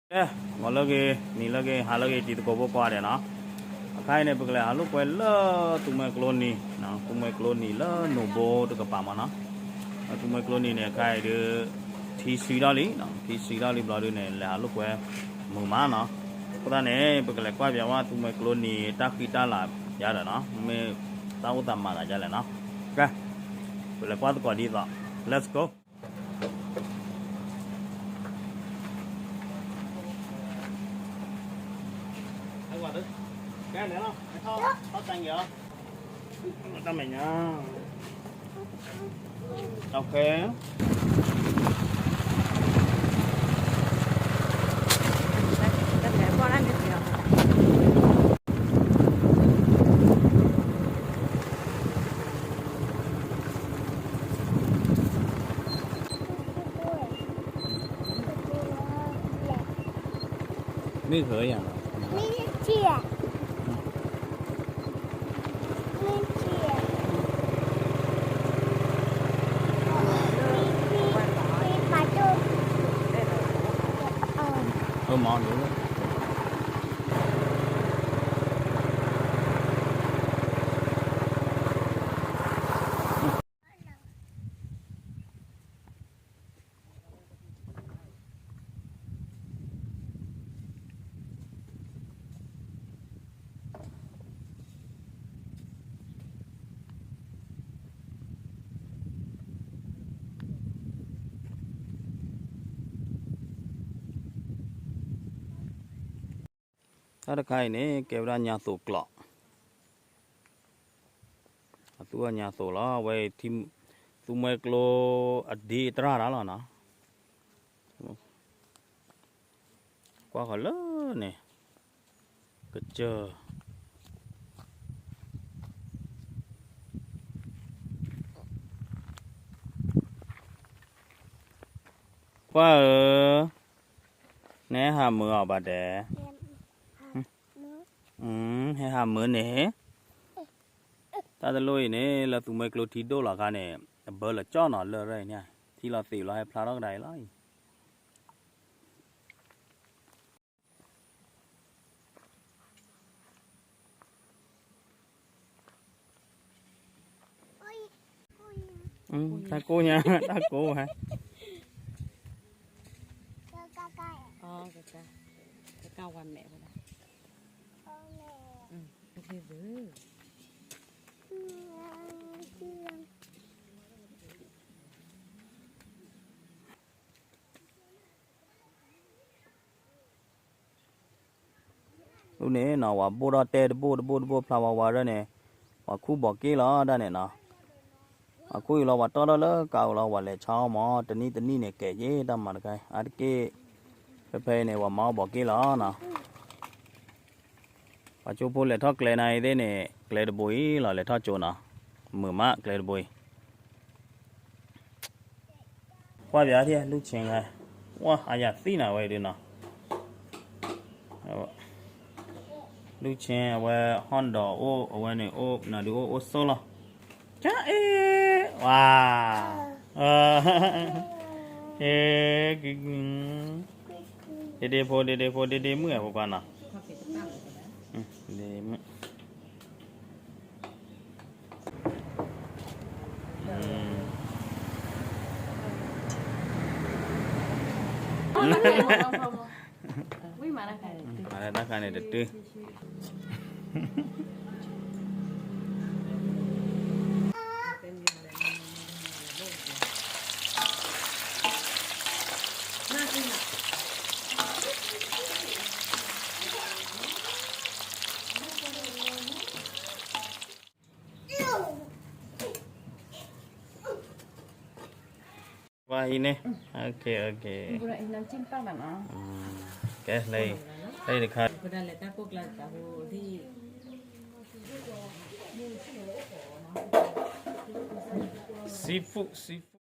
ကဲ, ဂီၤလၢအဂ့ၤ, နံၤလၢအဂ့ၤ, ဟါလၢအဂ့ၤ တံၤသကိးဖိကိးဂၤဒဲးနီၤ. အခါအံၤန့ၣ် ပကလဲၤဟးလိာ်ကွဲလၢသူမှဲကျိနံၤ, သူမှဲကျိနံၤလၢနိၣ်ဘိတကပၤမးနီၤ. သူမှဲကျိနံၤန့ၣ် အခါအံၤဒုး ထံဆှံထီၣ်လံ, ထံဆှံထီၣ်လံဘျီဒုးန့ၣ် လဲၤဟးလိာ်ကွဲမုာ်မးနီၤ. အဃိသတးန့ၣ် ပကလဲၤကွၢ်ပၠးဝဲသူမှဲကျိနံၤတၢ်ဃံတၢ်လၤယါဒီးနီၤ, မ့ၢ်တၢ်အိၣ်သးမၤသးဒ်လဲၣ်နီၤ. ကဲ, ပလဲၤကွၢ်သကိးဒ်သိး, Let's go. တၢ်မဲာ်ညါ, okay. မ့ၢ်ဃၢၤယၤလီၤ, မ့ၢ်ဃၢၤ, မ့ၢ်ဃၢၤ, မ့ၢ်ဃၢၤ, အမၤလိာ်လီၤ. တၢ်တခါအံၤန့ၣ် ကဲဝဲဒၣ်ညါသိးကျိး, အသူအီၤညါသိးလီၤ. အဝဲအံၤ သူမှဲကျိအဒ့တြၢ်တၢ်လီၤနီၤ. ကွၢ်ဃီၤလၢန့ၣ်, ကစၢၢ် ကွၢ်ဧၢ, နဟဲဟးမုာ်အီၤဘၣ်တဲ, ဟဲဟးမုာ်န့ၣ်, တၢ်တလိၣ်အံၤန့ၣ် လၢသူမှဲကျိထံဒိၣ်လီၤခါန့ၣ် အဘၢလီၤကၠီၣ်နီၤလၢရဲၣ်န့ၣ်, ထံလီၤသ့းလီၤ ဟဲဖျါထီၣ်ကဒါအံၤလီၤအံၤ. တၢ်ကိၢ်ညါ, တၢ်ကိၢ်ဟဲ, ကကဝါမဲာ်ဝဲဒၣ်, ဒ်န့ၣ်နီၤ ဝၤဘိၣ်ထီၣ်တဲတဘိၣ်တဘိၣ်တဘိၣ်ဖျါဝါဝါရဲၣ်န့ၣ်, ပှၤခူၣ်ဘီးက့ၢ်လီၤဒၣ်န့ၣ်နီၤ. ပှၤခူၣ်အံၤလီၤ ပှၤတီၣ်ထီၣ်လၢကးဧိၤလီၤ ပှၤလဲၤဆါအီၣ်မး တနံၣ်တနံၣ်န့ၣ် ကဲးက့ၤတၢ်မၤတခါအံၤ အါတက့ၢ်, ဖဲဖဲအံၤန့ၣ် ပှၤမၤအီၣ်ဘီးက့ၢ်လီၤနီၤ. ပှၤကၠိဖိလဲၤထီၣ်ကျဲနၤအံၤသ့ၣ်န့ၣ် ကျဲတဘိအံၤလီၤ လဲၤထီၣ်ကၠိနီၤ, မုာ်မးကျဲတဘိအံၤ. ကွၢ်ပၠးထံၣ် လူၢ်ဆ့ဂၤ, ဝါ အယၤသံနၤဝဲဒုနီၤ, လူၢ်ဆ့အဝဲ ဟီၣ်ဒီးအိၣ် အဝဲန့ၣ်အိၣ် နဒုးအိၣ်အိၣ်ဆိးလီၤ, ကၠၢ်အ့, ဝါ, ဒ့ဒ့ဖိ ဒ့ဒ့ဖိ ဒ့ဒ့မုၣ်အဖိခွါနီၤ, ဒ့မုၣ် မၤလၢတၢ်ခါန့ၣ်တတုၤ ဝါဟံးန့ၣ်, ကဲ, လၢတခါ, seafood, seafood.